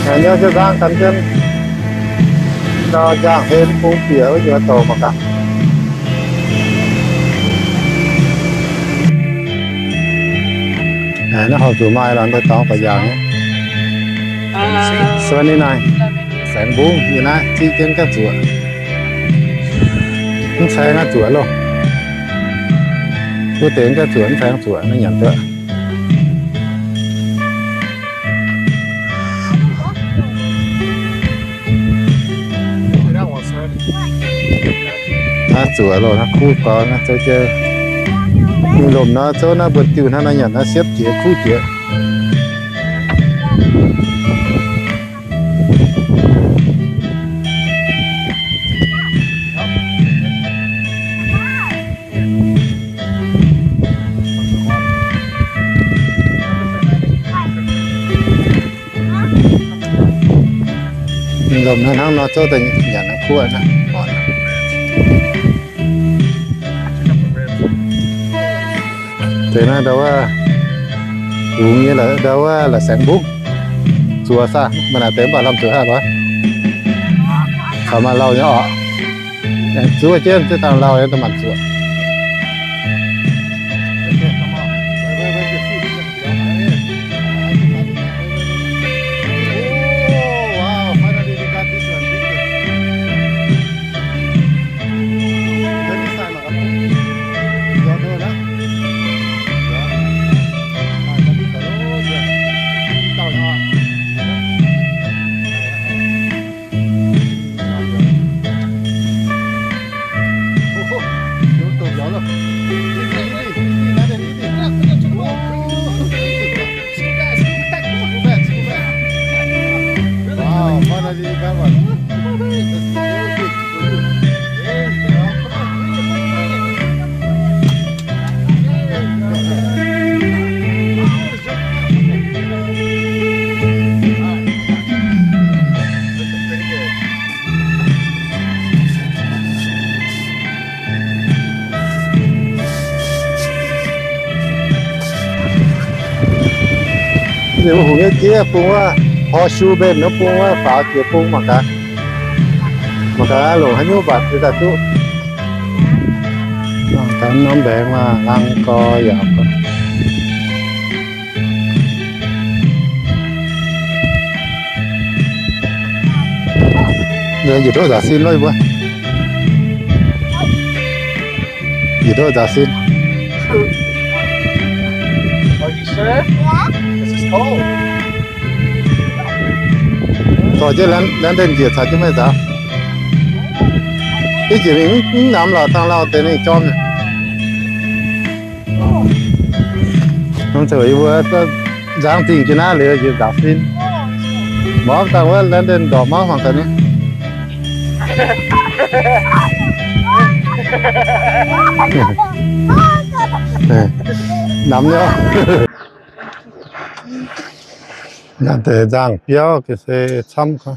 Naaiv nyei se nzangv gan jienv ndau njaangh hlen bung bieqc wuov nyuoz douc mangc gaax. Naaiv horpc zuqc maaih lorqc, ndau dorngx baac yaangh. Seventy-nine. Saengx mbungv yie naaiv ziqv jienv gaengh zuoqc. Mv caeng naaiv zuoqc loh. Wuov deix gaengh zuoqc, mv caeng zuoqc, naaiv nyanc duqv. Naaiv zuoqc loh, naaiv kuv gorx naaiv zouv jienv. Mingh lomc nor zouv naaiv mbuo diuh hnangv naaiv nyanc naaiv siepv jiex kuv jiex. Lomc naaiv hnangv nor zouv daaih nyanc naaiv kuv naaiv. Deix naaiv ndau wuov, lungz nyei ndau wuov la'saengx mbungv. Zuoqc saah, maaih naaic deix mv baac lamh zuqc haaix lorqc. Caux maaih lauh nyei orqc. Zuov jienv, zuov dangh lauh nyei da'maanc zuoqc. Ninh mbuo hungx nyei jieqv bung wuov horseshoe bend nor bung wuov faaux jiex bung mangc gaax. Mangc gaax longc haaix nyungc mbatc daaih duqv. Mangc gaax norm mbaengx maah, hlang gorx yaac Yietc hopv nzaaux sin loh, yie mbuo. Yietc hopv nzaaux sin. Dorh jienv London njiec caux jienv meih nzaaux. Ih jiex mingh mv namx lorqc, dangh lauh deix ninh jorm. Norm ziouc yie mbuo nzangv dingh jienv naaiv liuz njiec nzaaux sin. Mv dangh wuov London ndorpc mauv mangc gaax ni. Namx nyei. Naaiv deix nzangv biauv ga'sie camv gau.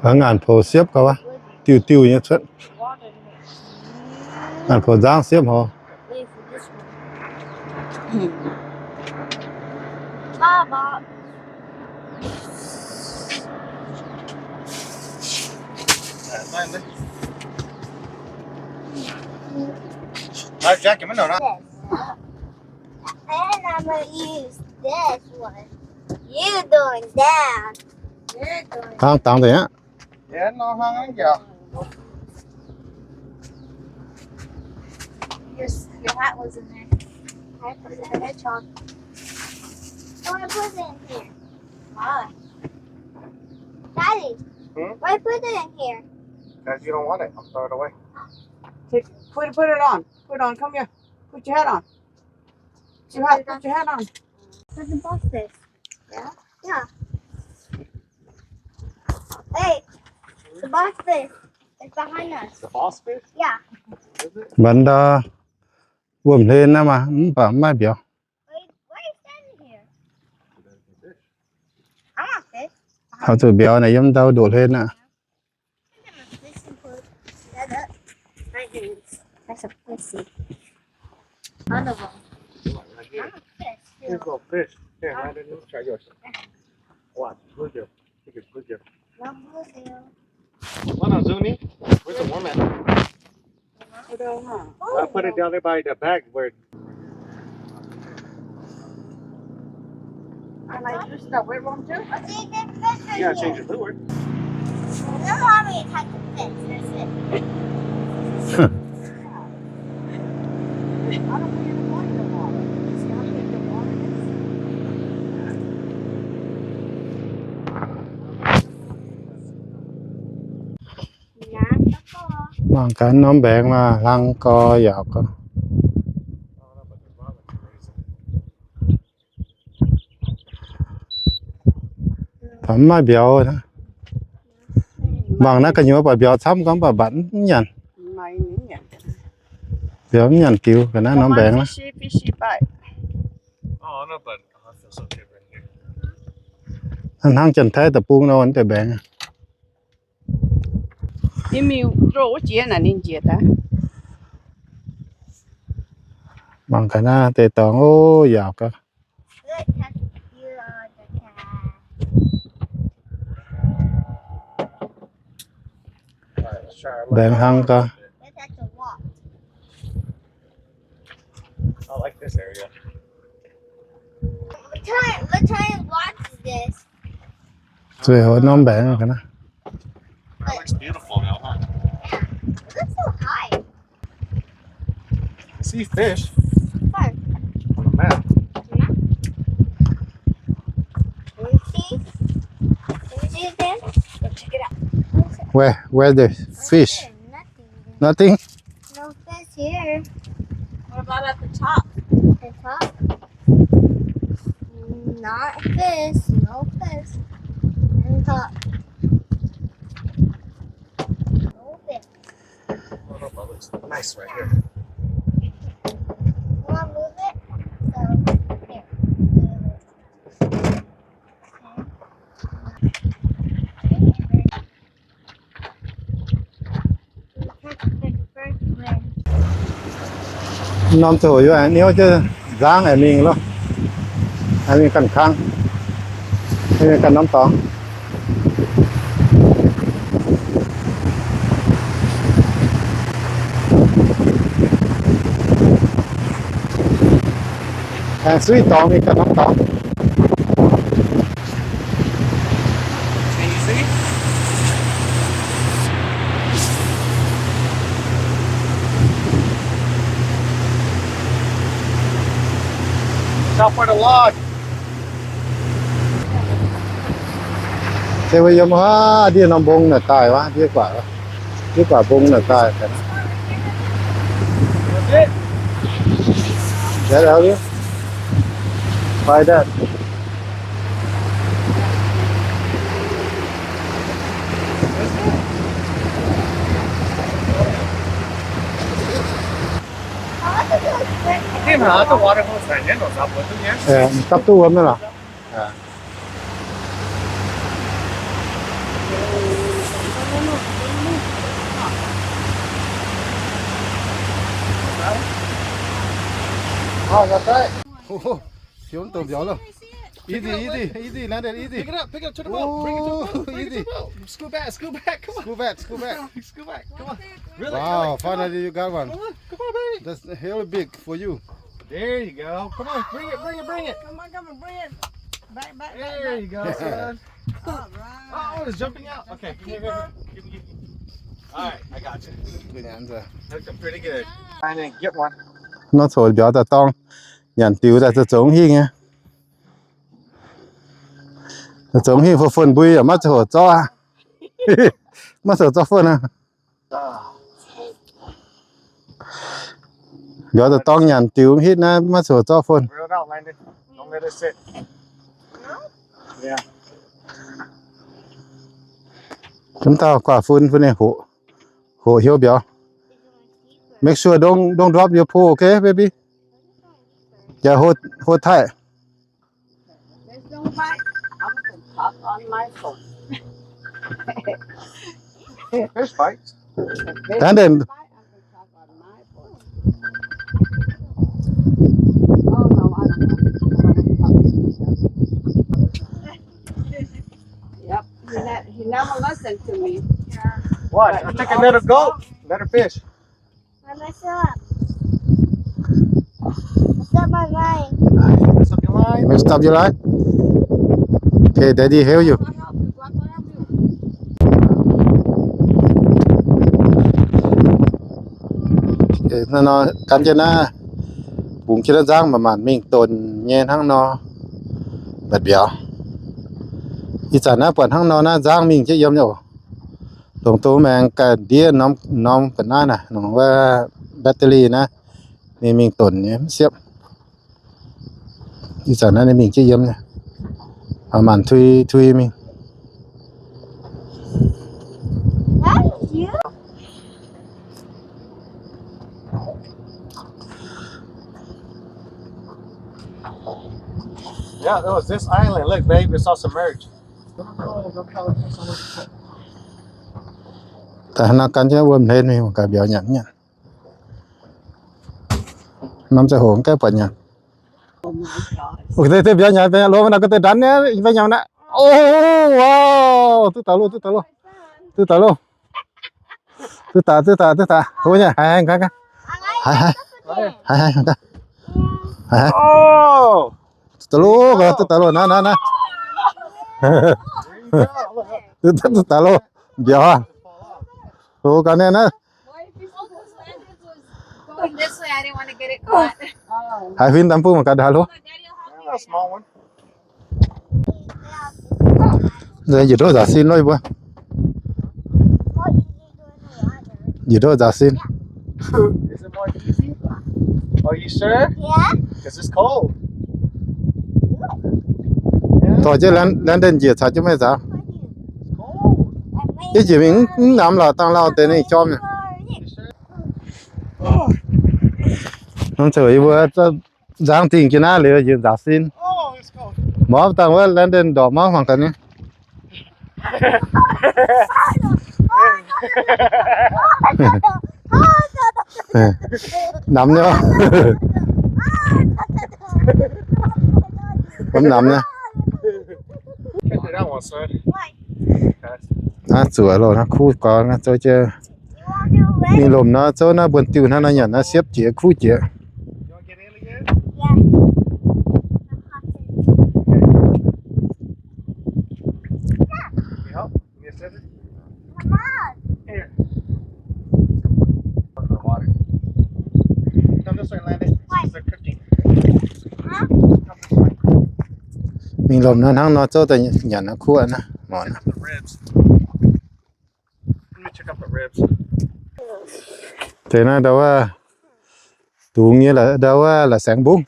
Ngaanc poux siepv gau wuov, diuh diuh nyei cuotv. Ngaanc poux nzangv siepv hoc. Then I'm gonna use this one. You doing that. You're doing Hang dangx deix aqv. Yeah, no, hang on, yeah. Your, your hat was in there. I put the hedgehog. Oh, I put it in here. Why? Daddy, hmm? Why put it in here? 'Cause you don't want it. I'll throw it away. Take, put, put it on. Put it on. Come here. Put your hat on. You have to put your hat on. Put the boxes. Yeah? Yeah. Hey, the boxes is behind us. The boxes? Yeah. Is it? Mbuo ndau wuom-hlen naaiv maah, mv baac mv maaih mbiauz. Why, why are you standing here? I want fish. Haaix zuqc mbiauz naaic yiem ndau ndoqc hlen aqv. That's a pussy. Another one. Here's a fish. Here, let me try yours. Watch, Bluegill. Think it's Bluegill. Not Bluegill. Hold on, Zuni. Where's the worm at? Hold on, huh? I'll put it down there by the bag where. Can I use the wet worm too? Yeah, change your lure. Look how many types of fish. There's fish. Mangc gaax norm mbaengx maah, hlang gorx yaauc gorx. Mv maaih mbiauz. Mangc naaiv gu'nyuoz buatc mbiauz camv gorngv mv baac mv nyanc. Mbiauz mv nyanc diux ga'naaiv norm mbaengx naaiv. Hnangv Janx-Taiv deic-bung nor, wuov deix mbaengx. Mangc gaax naaiv deix dorngx, o, yaauc gauh. Mbaengx hnangv gauh. Zueih haic norm mbaengx ga'naaiv. That looks beautiful now, huh? Yeah. It looks so high. I see fish. Where? On the map. Yeah. Can you see? Can you see there? Go check it out. Where? Where the fish? Nothing. Nothing? No fish here. What about at the top? The top? Not fish. No fish. On top. No fish. Oh, that looks nice right here. Wanna move it? So, here. Norm ziangh hoc yie aengx niouv jienv nzangv aengx mingh loh. Aengx mingh ganh kangv. Aengx mingh ganh norm dorngx. Aengx suiv dorngx mingh ganh norm dorngx. Easy. Watch out for the log. Se mbuo yiem haav ndiev norm mbong naaic daaih wuov, ndiev guaac, ndiev guaac mbong naaic daaih. That area? By that. Dapv duqv wuom nyei lorqc. Siou mv douc mbiauz loh. Easy, easy, easy, land it easy. Pick it up, pick it up to the boat. Bring it to the boat. Bring it to the boat. Scoot back, scoot back. Come on. Scoot back, scoot back. Scoot back. Come on. Really? Wow, finally you got one. Come on, come on, baby. That's really big for you. There you go. Come on, bring it, bring it, bring it. Come on, come on, bring it. Back, back, back, back. There you go, son. All right. Oh, it's jumping out. Okay, come here, come here. Give me, give me. All right, I got you. Good answer. Looking pretty good. Trying to get one. Nor coc mbiauz daaih dorng, nyanc diux daaih zoux hingh nyei. Zoux hingh fun-fun mbui yaac maiv zoux zorqv aqv. Maiv zoux zorqv fun aqv. Mbiauz daaih dorng nyanc diux hitv naaiv maiv zoux zorqv fun. Mv dauh guaax fun, fun ninh hoqc, hoqc hnyouv mbiauz. Make sure don't, don't drop your pole, okay, baby? Yeah, hold, hold tight. There's no bite. I'm gonna talk on my phone. There's bites. There's no bite. I'm gonna talk on my phone. Oh, no, I don't know. I don't know. Don't listen to me. Watch, I take another goat, another fish. Mama, stop. Stop, bye bye. Stop your line. Stop your line. Okay, Daddy help you. Gan jienv naaiv, bungx jienv naaiv nzangv maanc maanc mingh donc nyei hnangv nor. Mbatc mbiauz. Ih zanc naaiv buatc hnangv nor naaiv nzangv mingh jienv yiem nyei oc. Longc dongh maengx ganh ndiev norm ga'naaiv naaic, longc wuov battery naaiv, ninh mingh donc nyei mv siepv. Ih zanc naaiv ninh mingh jienv yiem nyei, maanc tui tui mingh. Yeah, it was this island. Look, babe, it's all submerged. Daaih hnangv nor gan jienv wuom hlen mingh, mangc gaax mbiauz nyanc nyanc. Norm ziangh hoc mv gaengh buatc nyanc. Deix mbiauz nyanc, mbiauz nyanc loz nor, ga'deix ndanv nyei, mbiauz nyanc naaiv. O, wow, duqv daaih loh, duqv daaih loh, duqv daaih loh. Duqv daaih, duqv daaih, duqv daaih. Hlo nyei, haih haih, haih, haih, haih. Duqv daaih loh, duqv daaih loh, naaiv, naaiv, naaiv. Duqv daaih loh, mbiauz aqv. Hlo ga'naaiv naaiv. Going this way, I didn't want to get it caught. Haih huin daaih bung mangc gaax, haih hlo. Njiec ndoqv nzaaux sin loh, yie mbuo. Njiec ndoqv nzaaux sin. Is it more easy? Are you sure? Yeah. 'Cause it's cold. Yeah. Dorh jienv Lan-, Landon njiec caux jienv meih nzaaux. It's cold. Yie njiec mingh mv namx lorqc, dangh lauh deix ninh jorm nyei. You sure? Norm ziangh hoc yie mbuo nzangv dingh jienv naaiv liuz njiec nzaaux sin. Mborqv dangh wuov Landon ndorqc mangv mangc gaax nyei. Namx nyei. Mv namx nyei. Naaiv zuoqc loh, naaiv kuv gorx naaiv zouv jienv. Mingh lomc nor zouv naaiv mbuonx diuh hnangv naaiv nyanc naaiv siepv jiex kuv jiex. Mingh lomc naaiv hnangv nor zouv daaih nyanc naaiv kuv naaiv. Deix naaiv ndau wuov dungz nyei ndau wuov la'saengx mbungv.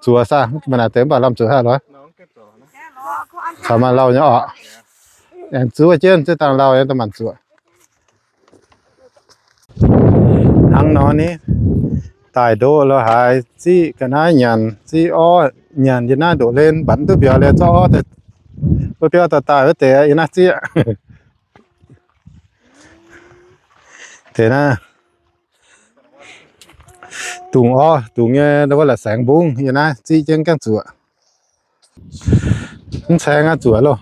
Zuoqc saah, mv baac naaic deix mv baac lamh zuqc haaix lorqc. Caux maaih lauh nyei orqc. Aengx zuov jienv, zuov dangh lauh nyei da'maanc zuoqc. Hnangv nor ni, daaih ndoqv lo haaix ziqv ga'naaiv nyanc, ziqv orv nyanc, yie naaiv ndoqc hlen mbatc duqv mbiauz liuz zorqv orv daaih, wuov biauv daaih daaih wuov deix yie naaiv ziqv. Deix naaiv dungz orv, dungz nyei wuov la'saengx mbungv yie naaiv ziqv jienv gaengh zuoqc. Mv caeng aqv, zuoqc loh.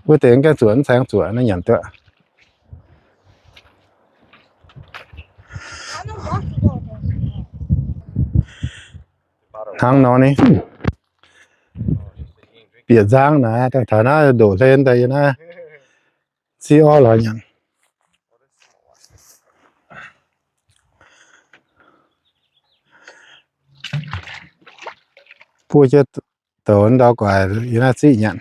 Wuov deix gaengh zuoqc, mv caeng zuoqc naaiv nyanc duqv. Hnangv nor ni, bieqc nzangv naaiv, taux naaiv ndoqc hlen daaih yie naaiv ziqv orv lorz nyanc. Buov jienv douz ndau guaix yie naaiv ziqv nyanc.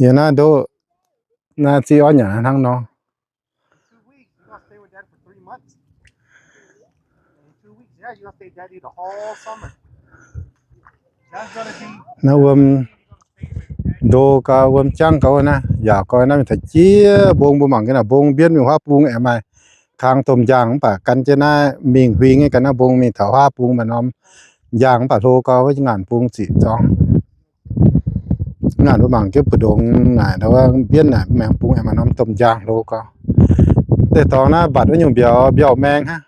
Yie naaiv ndoqv naaiv ziqv orv nyanc hnangv nor. Naaiv wuom ndo gau, wuom jangv gau naaiv, yaauc gau naaiv mingh taux jiex mbong, mbuo mangc gaax naaic mbong mbienv mingh huaav bung aengx maaih kang domh njaangh mv baac gan jienv naaiv mingh huing nyei ganh naaiv mbong mingh taux huaav bung maaih norm njaangh mv baac hlo gau wuov ngaanc bung ziqc zorngv. Ngaanc mbuo mangc jienv mbu'ndongx naaic, mbienv naaic maengx bung aengx maaih norm domh njaangh hlo gau. Deix dorngx naaiv mbatc wuov nyungc mbiauz, mbiauz maeng hnangv.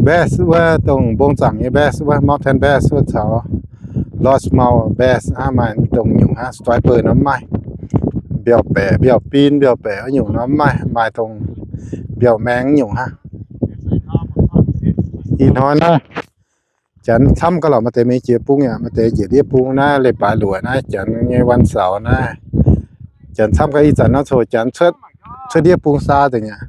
Bass wuov, dongh mbong zaangc nyei bass wuov, mountain bass wuov caux largemouth bass hnangv, maaih dongh nyungc hnangv, striper nor mv maaih. Mbiauz-baeqc, mbiauz-bin, mbiauz-baeqc wuov nyungc nor mv maaih, maaih dongh mbiauz maeng nyungc hnangv. Ih hnoi naaiv janx camv gauh lorqc, maaih deix mingh jiex bung yaac maaih deix njiec ndiev bung naaiv, leiz-baaix luoqc naaiv, janx nyei วันเสาร์ naaiv. Janx camv gauh, ih zanc naaiv coc janx cuotv, cuotv ndiev bung saa deix nyei.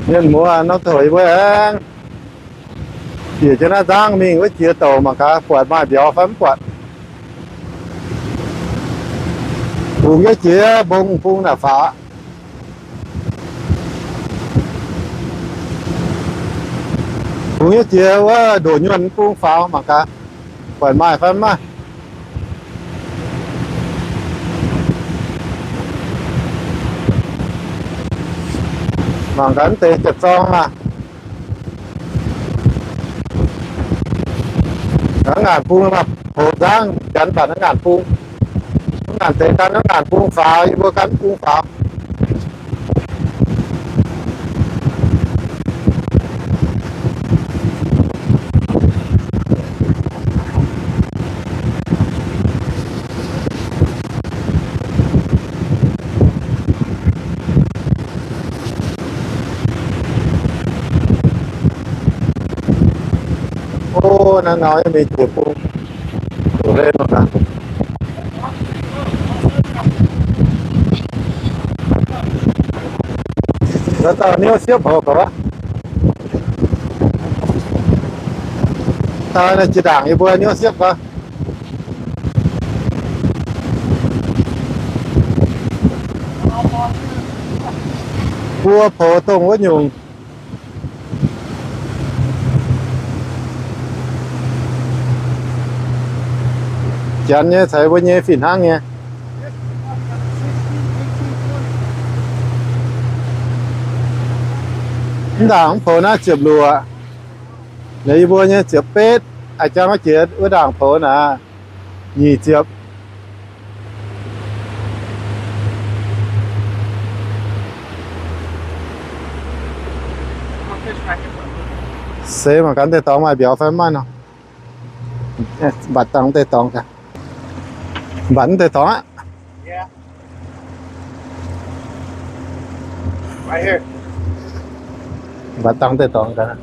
Mienh muoz, norm coc yie mbuo aengx bieqc jienv naaiv nzangv mingh wuov jiex douc mangc gaax buatc maaih mbiauz fai mv buatc. Bungx nyei jiex mbong bung naaic faaux. Bungx nyei jiex wuov ndoqc nyuonh bung faaux mangc gaax, buatc maaih fai mv maaih. Mangc gaax deix jiex zorng aac. Ngaanc bung mv baac poux nzangv, janx mv baac ngaanc bung. Mv ngaanc deix gan mv ngaanc bung faaux, yie mbuo gan bung faaux. O, naaiv ngau nyei mingh jiex bung. Doqc hlen nor gaax. Dauh dauh niouv siepv hoc gaax. Dauh naaiv jiex ndaangc yie mbuo niouv siepv gaax. Buo poux dongh wuov nyungc. Janx nyei caux yie mbuo nyei fih hnangv nyei. Mv ndaangc mv poux naaiv ziepc luoqc. Naaiv yie mbuo nyei ziepc betv, a'jang wuov jiex wuov ndaangc poux naaic nyic ziepc. Se mangc gaax deix dorngx maaih mbiauz fai mv maaih nor. Mbatc dangh deix dorngx gaax. Mbatc deix dorngx aqv. Mbatc dangh deix dorngx gaax.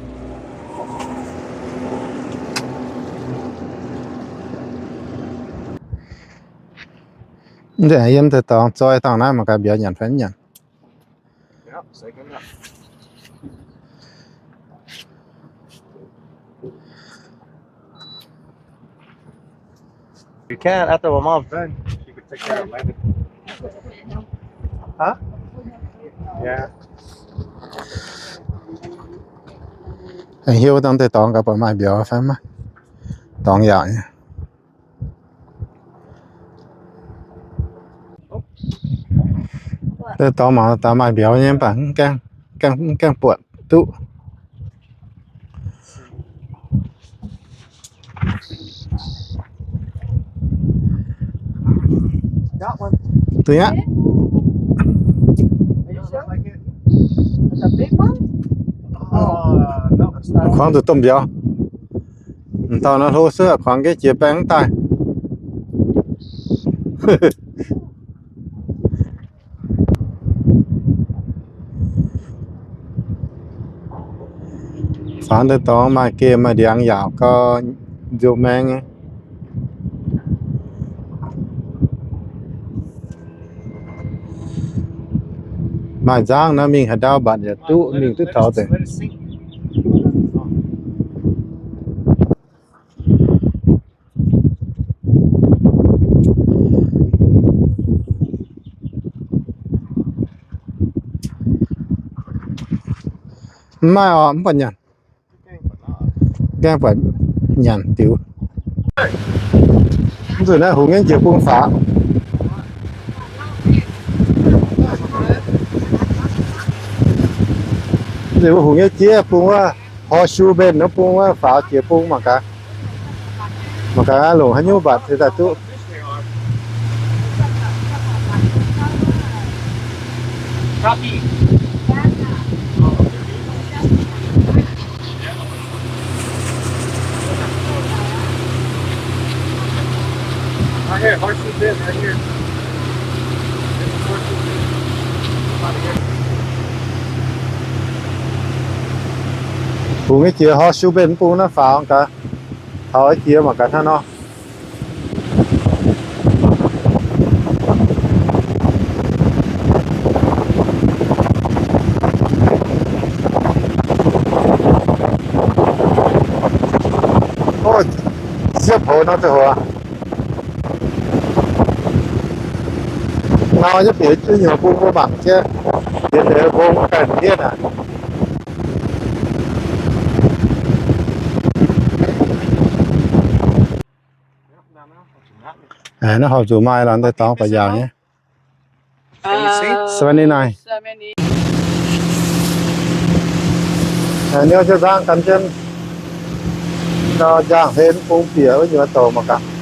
Mv nzengc yiem deix dorngx zoi dangh naaiv mangc gaax mbiauz nyanc fai mv nyanc. You can, after my mom's done, she could take care of Landon. Huh? Yeah. Aengx hiuv dangh deix dorngx gaax buatc maaih mbiauz fai mv maaih. Dorngx yaauc nyei. Deix dorngx mangc daaih maaih mbiauz nyei mv baac mv gaengh, gaengh, mv gaengh buatc duqv. Duqv aqv. Kuangx zuqc domh mbiauz. M'dauh nor hlo suov, kuangx nqaeqv jiex baeng mv daaih. Faaux deix dorngx maaih gemh maaih ndiangx yaauc gau, nziouv maeng nyei. Maaih nzangv nor mingh haaix ndau mbatc yaac duqv, mingh duqv taux deix. Mv maaih oc, mv buatc nyanc. Gaengh buatc nyanc diuc. Mv zuqc naaiv hungx nyei jiex bung faaux. Mv zuqc mbuo hungx nyei jiex bung wuov, horseshoe bend wuov bung wuov faaux jiex bung mangc gaax. Mangc gaax longc haaix nyungc mbatc se daaih duqv. Copy. Right here, horseshoe bend right here. Bungx jiex horseshoe bend, bungx naaiv faaux gaax, taux jiex mangc gaax hnangv nor. Siepv hoz nor, ziangh hoc nor, yie bieqc juiv nyuoz bung mbuo mangc jienv, bieqc deix mbong ganh hietv aqv. Naaiv horpc zuqc maaih lorqc, deix dorngx baac yaauc nyei. Seventy-nine. Niouv jienv nzangv gan jienv, nzangv hlen bung bieqc wuov nyuoz douc mangc gaax.